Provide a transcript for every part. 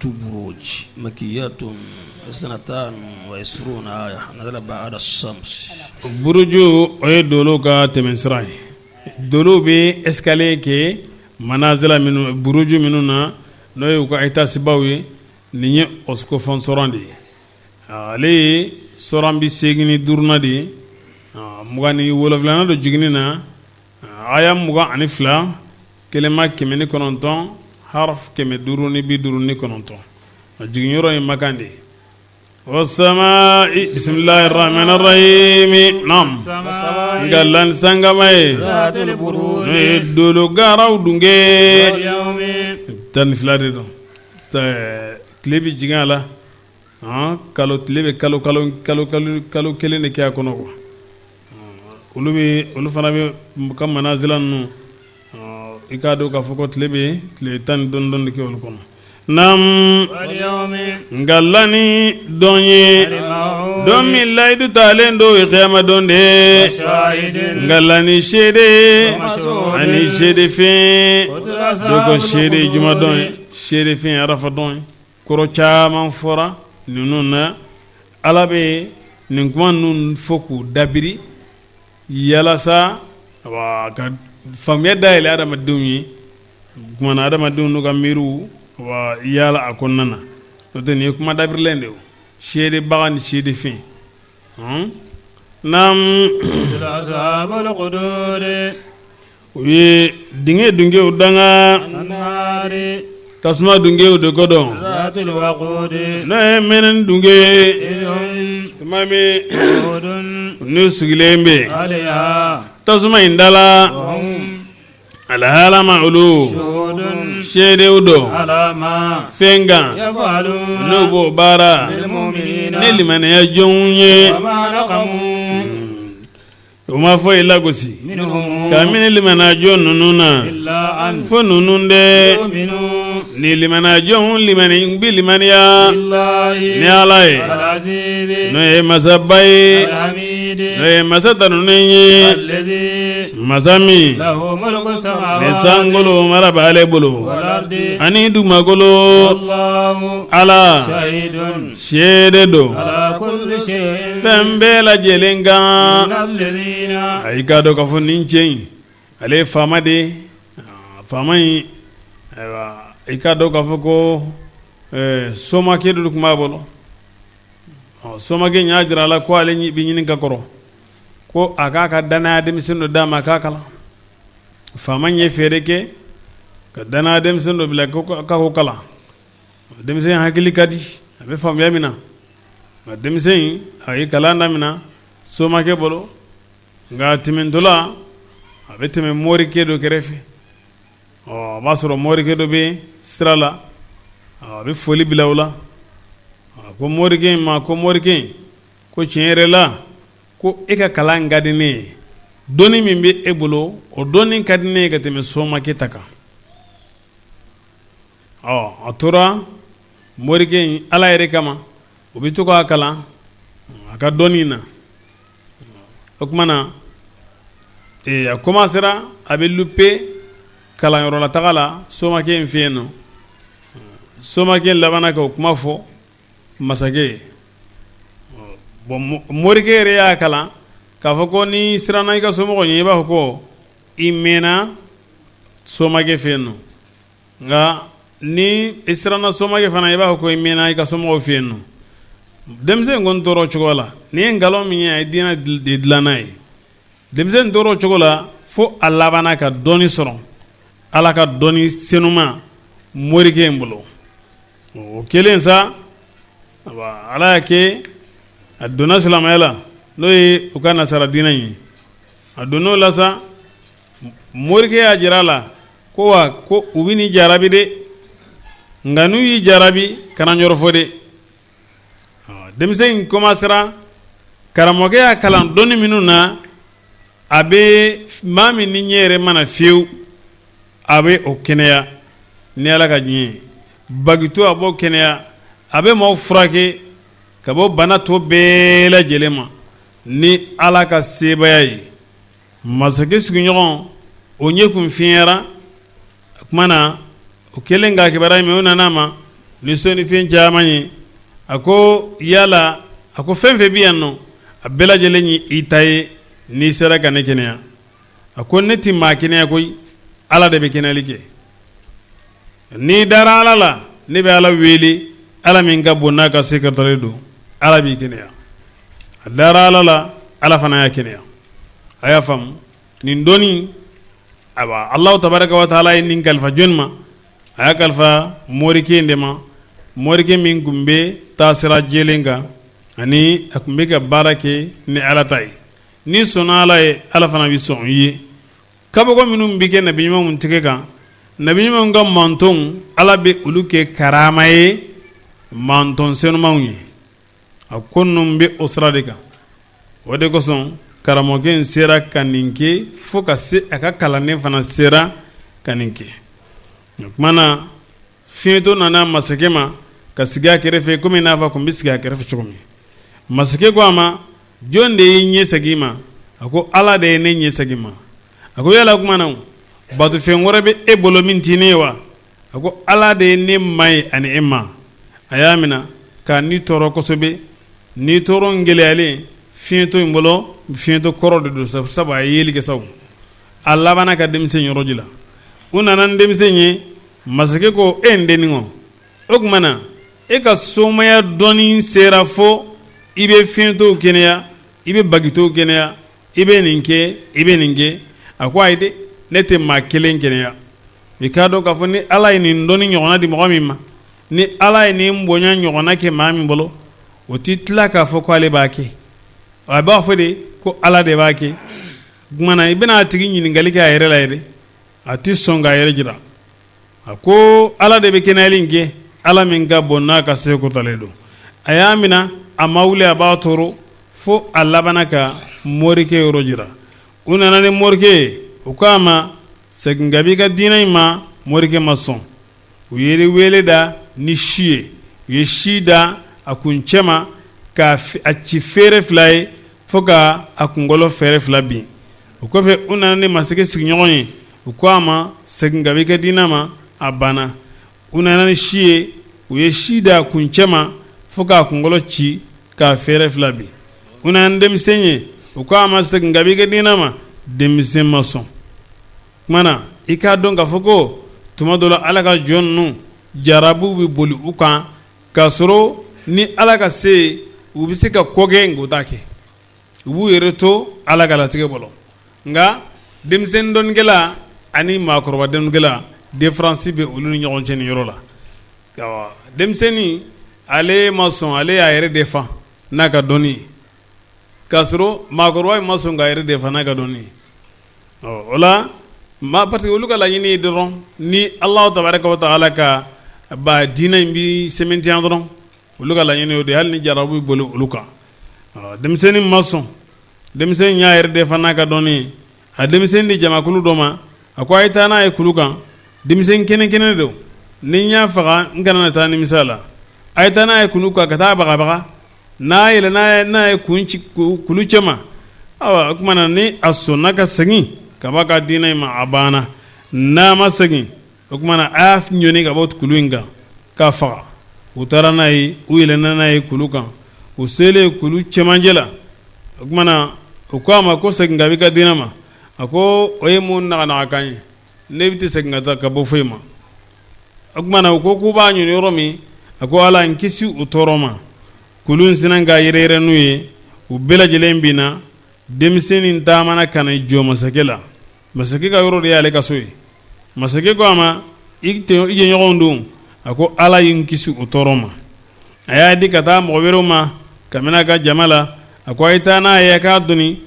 Buruj makiyatun sanatan wa ishruna aya nazala ba'da shamsi. Buruju o ye dolo ka tɛmɛsira ye dolo bɛ escalier kɛ manazila minnu buruju minnu na n'o ye u ka étagebaw ye nin ye o kofɔ suran de ye ale ye suran 85nan de ye 27nan don jiginni na aya 22 kelema 109 harf 559 a jiginyɔrɔ ye Makan de ye wa sama'i bisimilahi rahmani rahimi naam n ka la ni sankaba ye n'o ye dolo garaw dunge 12 de don tile bɛ jigin a la kalo tile bɛ kalo kalo kalo kalo kalo kelen de kɛ a kɔnɔ quoi olu bɛ olu fana bɛ ka manazila ninnu i k'a dɔn k'a fɔ ko tile bɛ tile tan ni dɔɔnin dɔɔnin de kɛ olu kɔnɔ naam n ka la ni don ye don min layidu talen don o kiyama don de n ka la ni seere ani seere fɛn dɔw ko seere jumadon ye seere fɛn arafa don ye kɔrɔ caman fɔra ninnu na Ala bɛ nin kuma ninnu fɔ k'u dabiri yalasa ka faamuya dayɛlɛ adamadenw ye tuma na adamadenw n'u ka miiriw yaala a kɔnɔna na n'o tɛ nin ye kuma dabirilen de ye seerebaga ni seerefɛn naam U ye dingɛ dungew danga tasuma dungew de ko don n'o ye mɛnɛni dunge ye tuma min n'u sigilen bɛ tasuma in da la alahalama olu seerew don fɛn kan n'u b'o baara ni limaniya jɔnw ye. U ma foyi lagosi kabini limaniya jɔn ninnu na fo ninnu de ni limaniya jɔn limani bɛ limaniya ni Ala ye n'o ye masaba ye n'o ye masa tanunen ye masa min ni sankolo mara b'ale bolo ani dugumakolo Ala seere don fɛn bɛɛ lajɛlen kan a i k'a dɔn k'a fɔ nin cɛ in ale ye faama de ye faama in i k'a dɔn k'a fɔ ko somakɛ dɔ tun b'a bolo somakɛ in y'a jira a la ko ale bɛ ɲini ka kɔrɔ ko a k'a ka dannaya denmisɛn dɔ d'a ma a k'a kalan faama in ye fɛɛrɛ kɛ ka dannaya denmisɛn dɔ bila k'a k'o kalan Denmisɛn hakili ka di a bɛ faamuya min na nka denmisɛn in a ye kalan daminɛ somakɛ bolo nka a tɛmɛntɔla a bɛ tɛmɛ morikɛ dɔ kɛrɛfɛ ɔ a b'a sɔrɔ morikɛ dɔ bɛ sira la a bɛ foli bila o la a ko morikɛ in ma ko morikɛ in ko tiɲɛ yɛrɛ la ko e ka kalan ka di ne ye dɔnni min bɛ e bolo o dɔnni ka di ne ye ka tɛmɛ somakɛ ta kan ɔ a tora morikɛ in ala yɛrɛ kama o bɛ to k'a kalan a ka dɔnni na o tuma na a commencera a bɛ louper kalanyɔrɔla taga la somakɛ in fɛ yen nɔ somakɛ in labanna ka o kuma fɔ masakɛ ye bon morikɛ yɛrɛ y'a kalan k'a fɔ ko n'i siranna i ka somɔgɔw ɲɛ i b'a fɔ ko i mɛnna somakɛ fɛ yen nɔ nka ni i siranna somakɛ fana i b'a fɔ ko i mɛnna i ka somɔgɔw fɛ yen nɔ denmisɛn in kɔni tora o cogo la nin ye nkalon min ye a ye diinɛ de dilan n'a ye denmisɛn in tora o cogo la fo a labanna ka dɔnni sɔrɔ ala ka dɔnni senuma morikɛ in bolo o kɛlen sa ala y'a kɛ a donna silamɛya la n'o ye u ka nasara diinɛ ye a donn'o la sa morikɛ y'a jira a la ko wa ko u bɛ n'i jarabi dɛ nka n'u y'i jarabi kana ɲɔrɔfɔ dɛ denmisɛn in commencera karamɔgɔkɛ y'a kalan dɔnni minnu na a bɛ maa min ni ɲɛ yɛrɛ mana fiyewu a bɛ o kɛnɛya ni ala ka diɲɛ ye bagitɔ a b'o kɛnɛya a bɛ maaw furakɛ ka bɔ bana tɔ bɛɛ lajɛlen ma ni ala ka sebaaya ye masakɛ sigiɲɔgɔn o ɲɛ kun finyara o tuma na o kɛlen k'a kibaruya mɛn o nana a ma Ni sɔnnifɛn caman ye. A ko yala, a ko fɛn fɛn bɛ yan nɔ, a bɛɛ lajɛlen ye i ta ye n'i sera ka ne kɛnɛya. A ko ne tɛ maa kɛnɛya koyi, Ala de bɛ kɛnɛyali kɛ. N'i dara Ala la, ne bɛ Ala wele, Ala min ka bon n'a ka se kɔrɔtalen don, Ala b'i kɛnɛya. A dara Ala la, Ala fana y'a kɛnɛya. A y'a faamu nin dɔnni, ayiwa, Alahu tabaraka wa taala ye nin kalifa jɔni ma? A y'a kalifa morikɛ in de ma, morikɛ min tun bɛ taasira jɛlen kan ani a tun bɛ ka baara kɛ ni Ala ta ye. N'i sɔnna Ala ye, Ala fana bɛ sɔn i ye. Kabako minnu bɛ kɛ nabi ɲumanw tɛgɛ kan, nabi ɲumanw ka mantonw, Ala bɛ olu kɛ karama ye manton senumanw ye. A ko ninnu bɛ o sira de kan. O de kosɔn karamɔgɔkɛ in sera ka nin kɛ fo ka se a ka kalanden fana sera ka nin kɛ. O tuma na fiyentɔ nana masakɛ ma ka sigi a kɛrɛfɛ komi n'a fɔ a tun bɛ sigi a kɛrɛfɛ cogo min. Masakɛ ko a ma, jɔn de y'i ɲɛ segin i ma? A ko Ala de ye ne ɲɛ segin ma. A ko yala tuma na batofɛn wɛrɛ bɛ e bolo min tɛ ne ye wa? A ko Ala de ye ne ma ye ani e ma. A y'a minɛ k'a ni tɔɔrɔ kosɛbɛ. Ni tɔɔrɔ in gɛlɛyalen fiyentɔ in bolo, fiyentɔ kɔrɔ de don sabu a ye yeli kɛ sabu a labanna ka denmisɛn yɔrɔ jira. U nana ni denmisɛn ye, masakɛ ko e n dennin o, o tuma na e ka somaya dɔnni sera fo i bɛ fiyentɔw kɛnɛya, i bɛ bagitɔw kɛnɛya, i bɛ nin kɛ, i bɛ nin kɛ. A ko ayi dɛ, ne tɛ maa kelen kɛnɛya. I k'a dɔn k'a fɔ ni Ala ye nin dɔnni ɲɔgɔnna di mɔgɔ min ma, ni Ala ye nin bonya ɲɔgɔnna kɛ maa min bolo, o tɛ tila k'a fɔ ko ale b'a kɛ. A b'a fɔ de ko Ala de b'a kɛ. O tuma na i bɛna a tigi ɲininkali kɛ a yɛrɛ la yɛrɛ, a tɛ sɔn k'a yɛrɛ jira. A ko Ala de bɛ kɛnɛyali in kɛ, Ala min ka bon n'a ka se kɔrɔtalen don. A y'a minɛ, a ma wuli, a b'a tɔɔrɔ fo a labanna ka morikɛ yɔrɔ jira. U nana ni morikɛ ye, u ko a ma, segin ka b'i ka diinɛ in ma. Morikɛ ma sɔn. U ye wele da ni si ye, u ye si da a kun cɛ ma k'a a ci feere fila ye fo ka a kunkolo feere fila bin. O kɔfɛ u nana ni masakɛ sigiɲɔgɔn ye, u ko a ma, segin ka b'i ka diinɛ ma. A banna. U nana ni si ye, u ye si da a kun cɛ ma fo k'a kunkolo ci k'a feere fila bin. U nana ni denmisɛn ye, u ko a ma, segin ka b'i ka diinɛ ma. Denmisɛn ma sɔn. Tuma na i k'a dɔn k'a fɔ ko tuma dɔ la Ala ka jɔn ninnu jarabiw bɛ boli u kan k'a sɔrɔ ni Ala ka se ye, u bɛ se ka ko kɛ nka u t'a kɛ. U b'u yɛrɛ to Ala ka latigɛ bolo. Nka denmisɛnnin dɔnnikɛla ani maakɔrɔba dɔnnikɛla, différence bɛ olu ni ɲɔgɔn cɛ nin yɔrɔ la. Denmisɛnnin ale ma sɔn, ale y'a yɛrɛ défend n'a ka dɔnni ye, k'a sɔrɔ maakɔrɔba ma sɔn k'a yɛrɛ défend n'a ka dɔnni ye. O la ma parce que olu ka laɲini ye dɔrɔn ni Alahu tabaraka wa taala ka ba diinɛ in bɛ sɛmɛntiya dɔrɔn, olu ka laɲini o de, hali ni jarabi bɛ boli olu kan. Denmisɛnnin ma sɔn, denmisɛnnin y'a yɛrɛ défend n'a ka dɔnni ye. A denmisɛnnin di jamakulu dɔ ma, a ko a ye taa n'a ye kulu kan, denmisɛn kɛnɛ kɛnɛ don, ni n y'a faga n kana na taa nimisa la. A ye taa n'a ye kulu kan ka taa bagabaga, n'a yɛlɛ n'a ye kun ci kulu cɛma, awa o tuma na ni a sɔnna ka segin ka b'a ka diinɛ in ma, a banna. N'a ma segin, o tuma na a y'a ɲɔni ka bɔ kulu in kan k'a faga. U taara n'a ye, u yɛlɛnna n'a ye kulu kan. U selen kulu cɛmancɛ la, o tuma na u ko a ma ko segin ka b'i ka diinɛ ma. A ko o ye mun naganagakan ye, ne bɛ tɛ segin ka taa ka bɔ foyi ma. O tuma na u ko k'u b'a ɲini yɔrɔ min, a ko Ala n kisi u tɔɔrɔ ma. Kulu in sinna ka yɛrɛyɛrɛ n'u ye, u bɛɛ lajɛlen binna. Denmisɛnnin taamana ka na jɔ masakɛ la. Masakɛ ka yɔrɔ de y'ale ka so ye. Masakɛ ko a ma, i jɛɲɔgɔnw dun? A ko Ala ye n kisi u tɔɔrɔ ma. A y'a di ka taa mɔgɔ wɛrɛw ma kabini a ka jama la. A ko a ye taa n'a ye, a k'a doni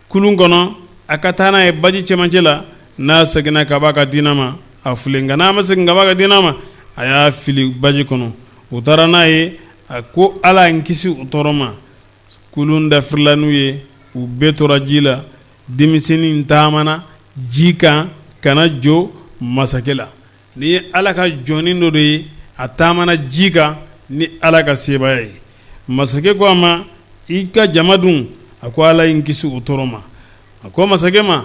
kulun kɔnɔ, a ka taa n'a ye baji cɛmancɛ la. N'a seginna ka b'a ka diinɛ ma, a fili, nka n'a ma segin ka b'a ka diinɛ ma, a y'a fili baji kɔnɔ. U taara n'a ye, a ko Ala n kisi u tɔɔrɔ ma. Kulun dafirila n'u ye, u bɛɛ tora ji la. Denmisɛnnin taamana ji kan ka na jɔ masakɛ la. Nin ye Ala ka jɔnnin dɔ de ye, a taamana ji kan ni Ala ka sebaaya ye. Masakɛ ko a ma, i ka jama dun? A ko Ala ye n kisi u tɔɔrɔ ma. A ko masakɛ ma,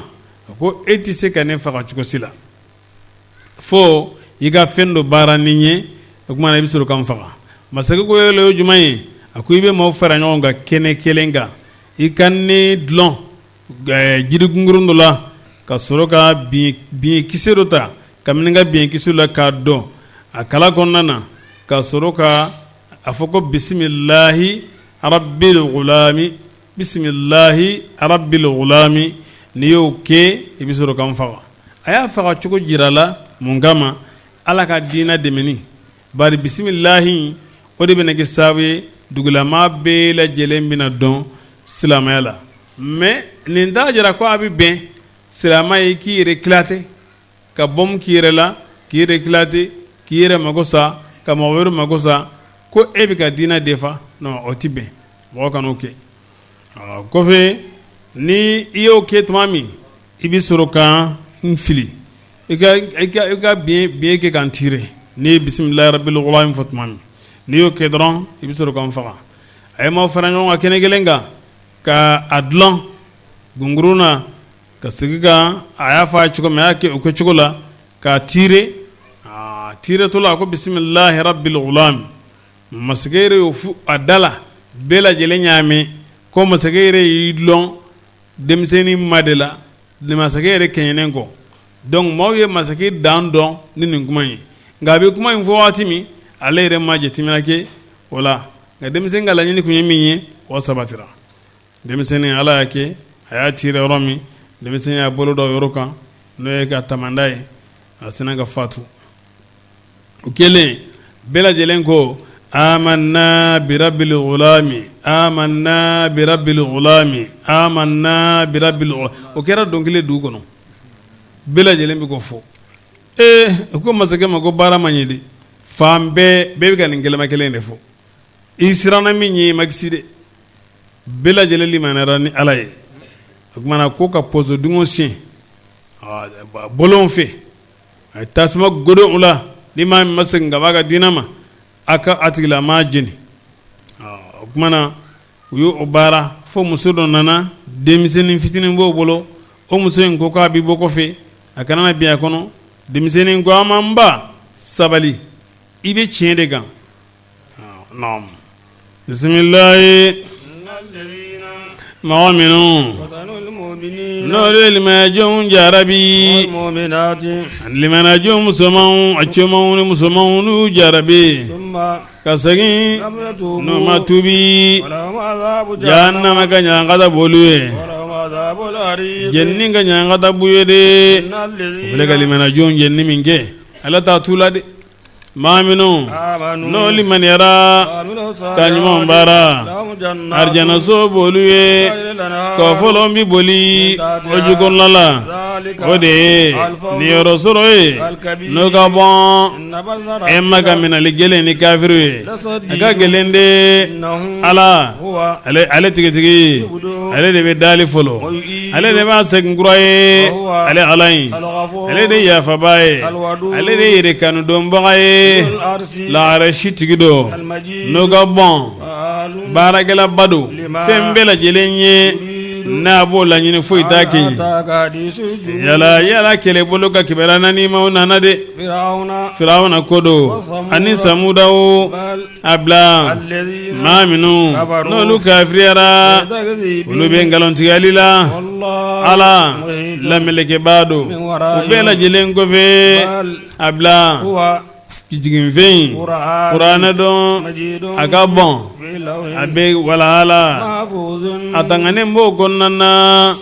a ko e tɛ se ka ne faga cogo si la, fo i ka fɛn dɔ baara ni n ye. O tuma na i bɛ sɔrɔ ka n faga. Masakɛ ko yala o ye jumɛn ye? A ko i bɛ maaw fara ɲɔgɔn kan kɛnɛ kelen kan, i ka ne dulon jiri kunkurun dɔ la, ka sɔrɔ ka biɲɛ kisɛ dɔ ta kabini n ka biɲɛ kisɛ la k'a don a kala kɔnɔna na, ka sɔrɔ ka a fɔ ko bisimilahi rabbil gulami, bisimilahi rabbil gulami. N'i y'o kɛ, i bɛ sɔrɔ ka n faga. A y'a faga cogo jira a la. Mun kama? Ala ka diinɛ dɛmɛni. Bari bisimilahi, o de bɛna kɛ sababu ye dugulamaa bɛɛ lajɛlen bɛna dɔn silamɛya la. Mais nin t'a jira ko a bɛ bɛn silamɛ ye k'i yɛrɛ éclater, ka bombe k'i yɛrɛ la, k'i yɛrɛ éclater, k'i yɛrɛ mako sa, ka mɔgɔ wɛrɛ mako sa, ko e bɛ ka diinɛ défendre. Non, o tɛ bɛn, mɔgɔ kan'o kɛ. Kɔfɛ, ni i y'o kɛ tuma min, i bɛ sɔrɔ ka n fili, i ka biɲɛ kɛ ka n tirer. N'i ye bisimilahi rabbil gulami fɔ tuma min, n'i y'o kɛ dɔrɔn, i bɛ sɔrɔ ka n faga. A ye maaw fara ɲɔgɔn kan kɛnɛ kelen kan, ka a dulon gungurun na, ka segin kan. A y'a fɔ a ye cogo min, a y'a kɛ o kɛcogo la k'a tirer. A tirer tɔ la, a ko bisimilahi rabbil gulami. Masakɛ yɛrɛ y'o fɔ a da la, bɛɛ lajɛlen y'a mɛn ko masakɛ yɛrɛ y'i dulon denmisɛnnin ma de la, masakɛ yɛrɛ kɛɲɛnen kɔ. Donc maaw ye masakɛ dan dɔn ni nin kuma ye. Nka a bɛ kuma in fɔ waati min, ale yɛrɛ ma jateminɛ kɛ o la. Nka denmisɛn ka laɲini tun ye min ye, o sabatira. Denmisɛnnin, Ala y'a kɛ, a y'a tirer yɔrɔ min, denmisɛn y'a bolo da yɔrɔ kan, n'o ye ka tamanda ye, a sina ka fatu. O kɛlen, bɛɛ lajɛlen ko amanna birabbil gulami, amanna birabbil gulami, amanna birabbil gulami. O kɛra dɔnkili dugu kɔnɔ, bɛɛ lajɛlen bɛ k'o fɔ. Ee, u ko masakɛ ma ko baara ma ɲɛ dɛ, fan bɛɛ, bɛɛ bɛ ka nin kɛlɛma kelen de fɔ. I siranna min ɲɛ, i ma kisi dɛ. Bɛɛ lajɛlen limaniyara ni Ala ye. O tuma na ko ka pɔsɔn dingɛ sen bɔlɔn fɛ, a ye tasuma godon u la. Ni maa min ma segin ka b'a ka diinɛ ma, a ka a tigilamaa jeni. O tuma na u y' o baara fo muso dɔ nana, denmisɛnnin fitinin b'o bolo. O muso in ko k'a bɛ bɔ kɔfɛ, a kana na bin a kɔnɔ. Denmisɛnnin ko a ma, n ba, sabali, i bɛ tiɲɛ de kan. Bisimilayi, mɔgɔ minnu n'olu ye limaniyajɔnw jarabi, limaniyajɔn musomanw, a cɛmanw ni musomanw, n'u jarabi ka segin, n'u ma tubi, jahannama ka ɲangata b'olu ye, jenini ka ɲangata b'u ye de. U filɛ ka limaniyajɔnw jenini min kɛ, Ala t'a t'u la dɛ. Maa minnu n'o limaniyara ka ɲuman baara, arijanaso b'olu ye, kɔfɔlɔn bɛ boli o jukɔrɔla la. O de ye niyɔrɔ sɔrɔ ye n'o ka bon. E ma ka minɛli gɛlɛn ni kafiri ye, a ka gɛlɛn de. Ala, ale tigitigi, ale de bɛ dali fɔlɔ, ale de b'a segin kura ye. Ale Ala in, ale de yafaba ye, ale de yɛrɛ kanudɔnbaga ye, laarasi tigi don n'o ka bon, baarakɛlaba don fɛn bɛɛ lajɛlen ye. N'a b'o laɲini, foyi t'a kɛ. Yala yala kɛlɛbolo ka kibaruya naani maaw nana de. Firawuna ko don ani samudaw. A bila maa minnu n'olu kafiriyara, olu bɛ nkalontigɛli la. Ala lamelekebaa don o bɛɛ lajɛlen kɔfɛ. A bila jiginfɛn in, kuranɛ don, a ka bon, a bɛ walahala, a tanganen b'o kɔnɔna na.